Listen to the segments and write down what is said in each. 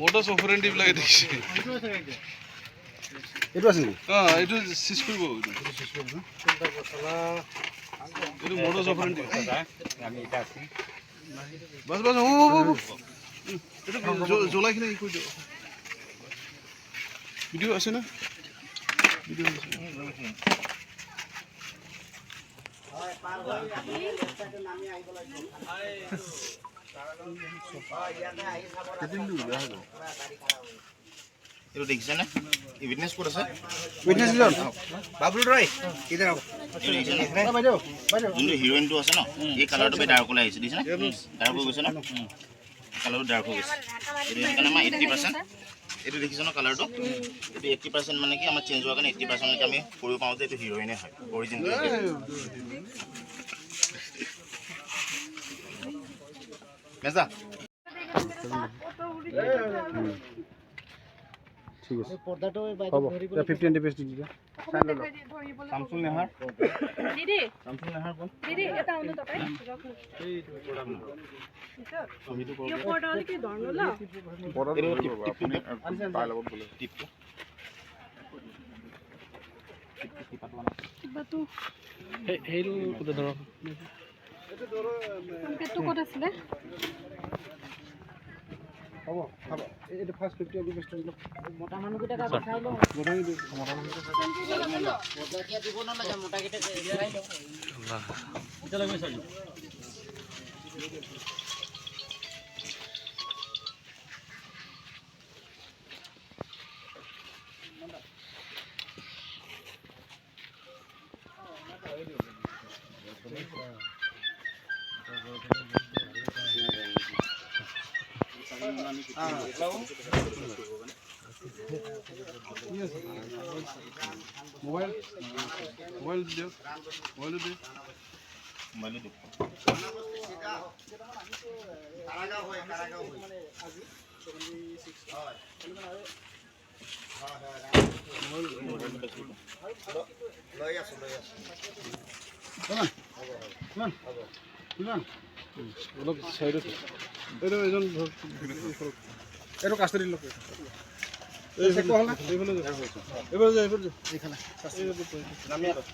মডাছ অপাৰেণ্টি বিলাকে দেখিছে। এইটো আছে নেকি? অঁ, এইটো চিজ কৰিব। এইটো মডাছ অপাৰেণ্টি। বাছ বাছ, হ'ব হ'ব হ'ব। এইটো জ্বলাই কিনে কৰি দিয়ক। ভিডিঅ' আছে না? ভিডিঅ' আছে। এইটো দেখিছেনে? উইটনেছ ক'ত আছে? উইটনেছ দুজন। বাবুল ৰয়। বাইদেউ, বাইদেউ। যোনটো হিৰইনটো আছে ন, এই কালাৰটো ডাৰ্ক ওলাই আহিছে, দেখিছেনে? ডাৰ্ক হৈ গৈছে ন, কালাৰটো ডাৰ্ক হৈ গৈছে। এইটো সেইকাৰণে আমাৰ 80%, এইটো দেখিছে ন কালাৰটো, এইটো 80% মানে কি আমাৰ চেঞ্জ হোৱাৰ কাৰণে 80%লৈকে আমি কৰিব পাৰোঁ যে এইটো হিৰইনে হয় অৰিজিনেল। মেজা। ঠিক আছে, হ'ব। 50 এন দি দিয়া। শামছুল নেহাৰ। দিদি। শামছুল নেহাৰ কোন? दिदी, यता आउनु तपाईँ। यो पर्दा अलिकति धर्नु ल। টিপটো। কিবাটো। সেইটো ধৰক। সংকেতটো ক'ত আছিলে? হ'ব হ'ব। এইটো ফাৰ্ষ্ট 50 এম পেজটো দিলক। মোটা মানুহকেইটাক আগত চাই লওঁ। মোটাকেইটা দিব নালাগে, মোটাকেইটা চাই লওঁ। মোবাইল, মোবাইল দিয়ক, মোবাইলো দিয়ক। মোবাইলো দিয়ক। অলপ চাইডত এইটো এজন ধৰক। এইটো কাষ্টডি লওক। এইফালে যাওক, এইফালে যাওক, এইফালে যাওক।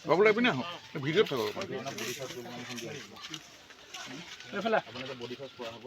বাবুল, এইপিনে আহক, ভিডিঅ'ত থাকক। এইফালে। বডি ফাৰ্ষ্ট কৰা হ'ব।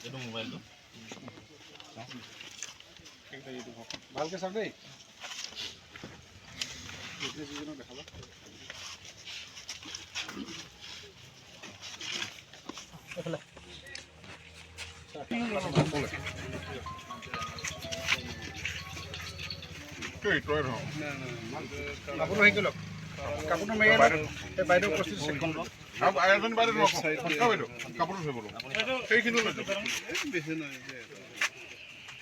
এইটো মোবাইলটো। ভালকে চাওক দেই। দেখাবা। তই ধৰ। কাপোৰটো হেৰি কৰি লওক, কাপোৰটো মেৰিয়াই লওক। এই বাইদেউ প্ৰস্তুতি চেক এখন লওক। আৰু এজনী বাইদেউ লওক, বাইদেউ কাপোৰটো ধৰিব লওক, সেইখিনিও লৈ যাওক। বেছি নাই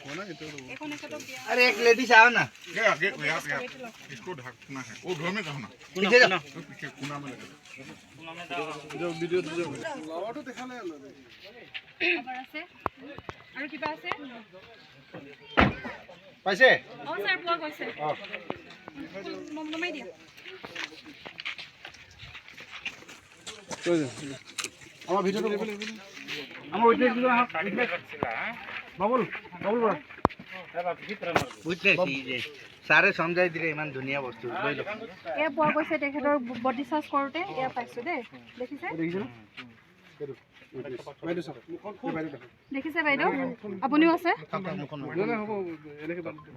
হোৱা নাই, এইটো ল'ব। এখন এখেতক দিয়া। अरे एक लेडीज आओ ना। ये आगे, यहाँ यहाँ इसको ढकना है, वो धोए में जाओ ना। पीछे जाओ। तो पीछे कोना में लगे। যাওক, ভিডিঅ'টো যাওক। লাৱাৰটো দেখালে। আমাৰ আছে আৰু কিবা আছে? পাইছে? অ ছাৰ, পোৱা গৈছে। নমাই দিয়া। আমাৰ ভিডিঅ'টো, আমাৰ উইটনেছ দুজন আহক। বাবুল, বাবুল বৰা। উইটনেছ ছাৰে সমজাই দিলে, ইমান ধুনীয়া বস্তু লৈ লওক। এয়া পোৱা গৈছে, তেখেতৰ বডি চাৰ্চ কৰোঁতে এয়া পাইছোঁ দেই। দেখিছে? দেখিছে ন? সেইটো বাইদেউ চাওক, এই বাইদেউ দেখক। দেখিছে বাইদেউ? আপুনিও আছে? নাই নাই, হ'ব, এনেকৈ বাদ দিয়ক।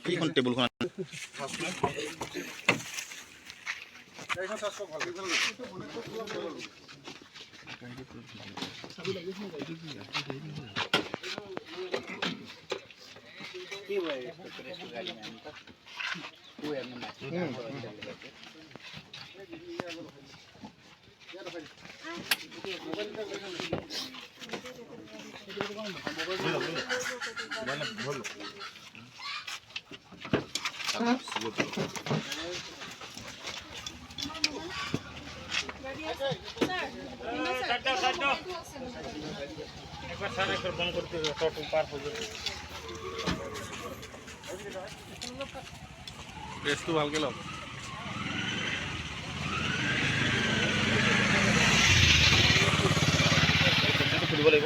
এইখন টেবুলখন। গাড়ীখন চাৰ্চ কৰক ভালকৈ। কি বয় গাড়ী में वो এমনি মাছি। ড্ৰেছটো ভালকৈ লওক। খুলিব লাগিব।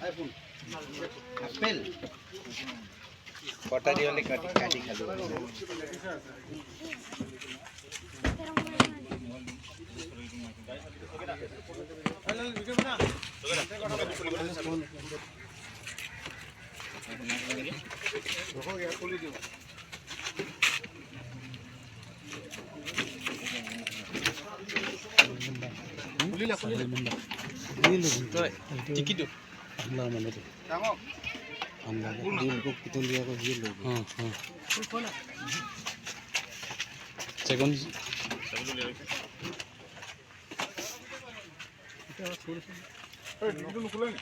আইফোন। আপেল কটাৰি হলে কাটি কাটি খালো। টিকিটটো নোখোলে নি?